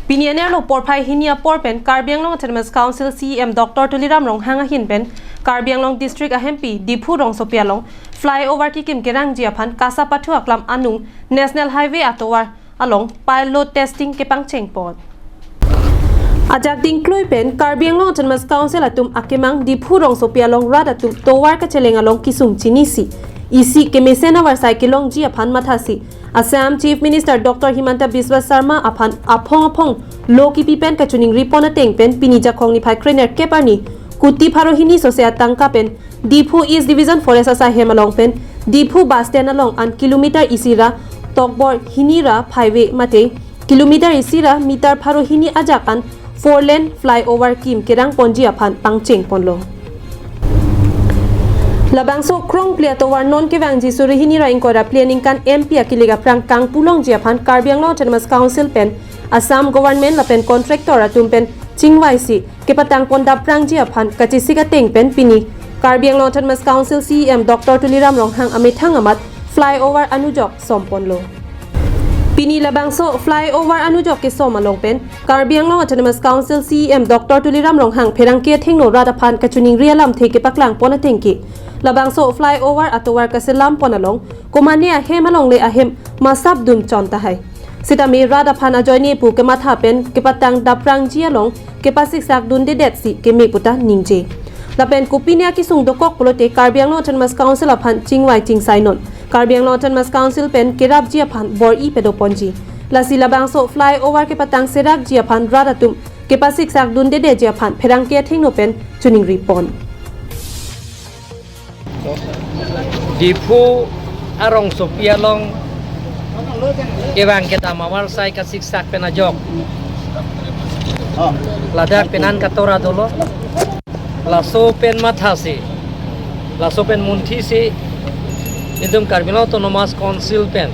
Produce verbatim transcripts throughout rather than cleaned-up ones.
Pini anerlo porphai hini apor pen Karbi Anglong Autonomous Council C E M Doctor Tuliram Ronghang ahin pen Karbi Anglong District ahempi Diphu rongsopi along flyover kekim kerangji aphan Kasapathu aklam anung National Highway atovar along pilot testing kepangcheng pon. Ajak dingklui pen Karbi Anglong Autonomous Council atum akemang Diphu rongsopi along rat atum tovar kacheleng along kesung chinisi isi kemesen avarsai kelongji aphan mathasi Assam Chief Minister Doctor Himanta Biswa Sarma aphan aphong aphong lo kipi pen kachiningri pon ateng pen pini Jakhong niphai krenerkep arni kuti pharo hini sose atangka pen Diphu East Division Forest asaihem along pen Diphu bus stand along an kilometer isi ra tokbor hini ra phaive mate kilometer isi ra meter pharo hini ajak an four lane flyover kim kerang ponji aphan pangcheng ponlo. Labangso krongpli atovar non kevangji suri hini ra ingkoi ra phli aningkan M P akilik aphrang kangpulongji aphan Karbi Anglong Autonomous Council pen Assam Government lapen contractor atum pen chingvaisi kepatang pon daprangji aphan kachesik ateng pen pini Karbi Anglong Autonomous Council C E M Doctor Tuliram Ronghang amethang amat flyover anujok som ponlo. Pini labangso flyover anujok kesom along pen Karbi Anglong Autonomous Council C E M Doctor Tuliram Ronghang pherangke athengno rat aphan kachiningri alamthe kepaklang pon ateng ke labangso flyover atovar kaselam pon along komane ahem alongle ahem masap dun chon tahai. Sitame rat aphan ajoine pu kematha pen kepatang daprangji along kepasiksak dundedet si keme puta ningje. Lapen kopine akesung dokok pulote Karbi Anglong Autonomous Council aphan chingvai chingsai non. Karbi Anglong Autonomous Council pen kerapji aphan bor-i pedo ponji. Lasi labangso flyover kepatang serakji aphan rat atum kepasiksak dundedetji aphan pherangke athengno pen chiningri pon. Diphu arongsopi along kevang kedam avarsai kasiksak pen ajok ladak penan katora dolo. Laso pen mathasi, laso pen munthisi, itum Karbi Anglong Autonomous Council pen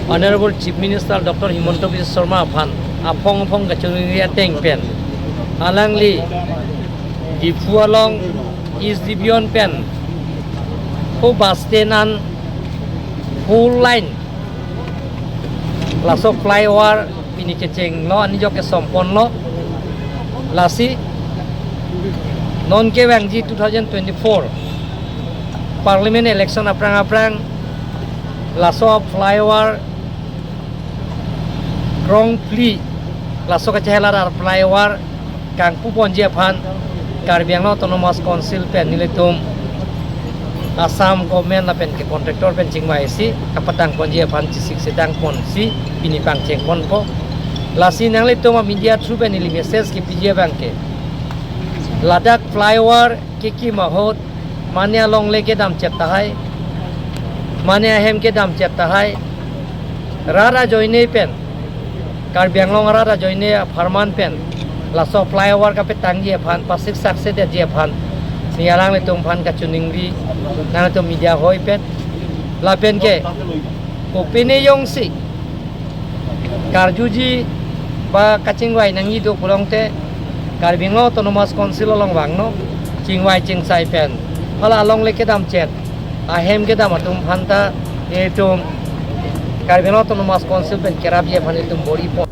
Honorable Chief Minister Doctor Himanta Biswa Sarma aphan aphong aphong kachiningri ateng pen alangli Diphu along East Division pen ho bus stand an four lane laso flyover pini kechenglo, anijok kesom ponlo. Lasi non kevangji two thousand twenty-four Parliament election aphrang aphrang laso flyover krongpli laso kachehelar flyover kangpu ponji aphan Karbi Anglong Autonomous Council pen nelitum Assam government lapen ke contractor pen chingvaisi kapatang ponji aphan chesik sedang ponsi pini pangcheng ponpo. Lasi nanglitum a media through pen neli message kepiji abang ke ladak flyover kekim ahut mane alongle kedam chet tahai, mane ahem kedam chet tahai, rat ajoine pen, Karbi Anglong rat ajoine apharman pen laso flyover kapatangji aphan, pasiksak sedetji aphan, si alanglitum aphan kachiningri, nanglitum media hoi pen, lapen ke kopine jongsi karjuji ba kachingvai nangji do pulote Karbi Anglong Autonomous Council along vangnon, chingvai chingsai pen hala alongle kedam chet ahem kedam atum aphanta itum Karbi Anglong Autonomous Council pen kerapji aphan itum bor-i pon.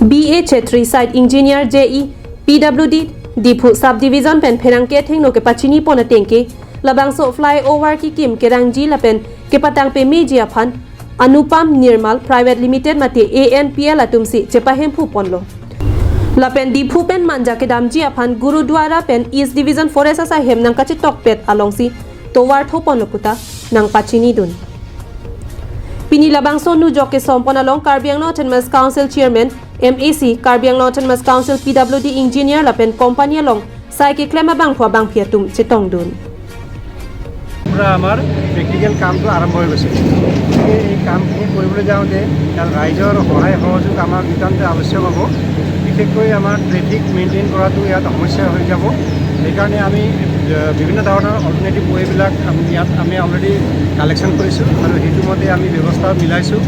B A Chetri, Site Engineer, J E, P W D, Diphu Sub Division pen pherangke athengno kepachini pon ateng ke labangso flyover kekim kerangji lapen kepatang pameji aphan Anupam Nirmal Private Limited mate A N P L atumsi chepahemphu ponlo. Lapen Diphu pen Manja kedamji aphan Gurudwara pen East Division Forest asaihem nangkachetokpet alongsi tovar tho ponlo puta nangpachinidun. Pini labangso nujok kesom pon along Karbi Anglong Autonomous Council Chairman, M A C, Karbi Anglong Autonomous Council P W D Engineer lapen company along sai keklem abangphu abangphi atum chetongdun. পৰা আমাৰ প্ৰেক্টিকেল কামটো আৰম্ভ হৈ গৈছে। গতিকে এই কামখিনি কৰিবলৈ যাওঁতে ইয়াৰ ৰাইজৰ সহায় সহযোগ আমাৰ নিতান্তই আৱশ্যক হ'ব। বিশেষকৈ আমাৰ ট্ৰেফিক মেইনটেইন কৰাটো ইয়াত সমস্যা হৈ যাব। সেইকাৰণে আমি, আহ, বিভিন্ন ধৰণৰ অল্টাৰনেটিভ ৱে'বিলাক আমি ইয়াত, আমি অলৰেডি কালেকশ্যন কৰিছোঁ আৰু সেইটো মতে আমি ব্যৱস্থা মিলাইছোঁ।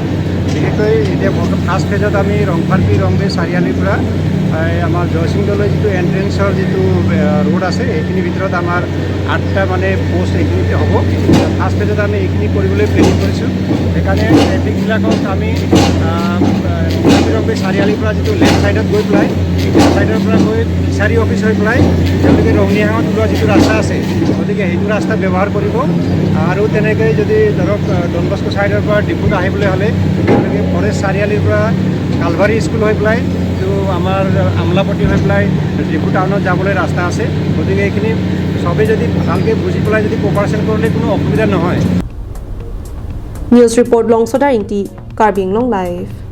বিশেষকৈ এতিয়া বৰ্ত-, ফাৰ্ষ্ট ফেজত আমি ৰংফাৰপি ৰংদৈ চাৰিআলিৰ পৰা, এই আমাৰ জয়সিংহলৈ যিটো এণ্ট্ৰেন্সৰ যিটো, আহ, ৰোড আছে, এইখিনিৰ ভিতৰত আমাৰ আঠটা মানে পষ্ট এইখিনিতে হ'ব। ফাৰ্ষ্ট ফেজত আমি এইখিনি কৰিবলৈ প্লেনিং কৰিছোঁ। সেইকাৰণে ট্ৰেফিকবিলাকক আমি, আহ, চাৰিআলিৰ পৰা যিটো লেফ্ট চাইডত গৈ পেলাই, লেফ্ট চাইডৰ পৰা গৈ ফিচাৰী অফিচ হৈ পেলাই তেওঁলোকে ৰঙিয়াঙত ওলোৱা যিটো ৰাস্তা আছে, গতিকে সেইটো ৰাস্তা ব্যৱহাৰ কৰিব। আৰু তেনেকৈ যদি ধৰক, আহ, ডন বস্কো চাইডৰ পৰা ডিফুত আহিবলৈ হ'লে তেওঁলোকে ফৰেষ্ট চাৰিআলিৰ পৰা কালভাৰী স্কুল হৈ পেলাই, যিটো আমাৰ আমলাপট্টি হৈ পেলাই ডিফু টাউনত যাবলৈ ৰাস্তা আছে। গতিকে এইখিনি সবেই যদি ভালকৈ বুজি পেলাই যদি কোপাৰেশ্যন কৰিলে কোনো অসুবিধা নহয়। News report, Longsodar Ingti, Karbi Anglong Live.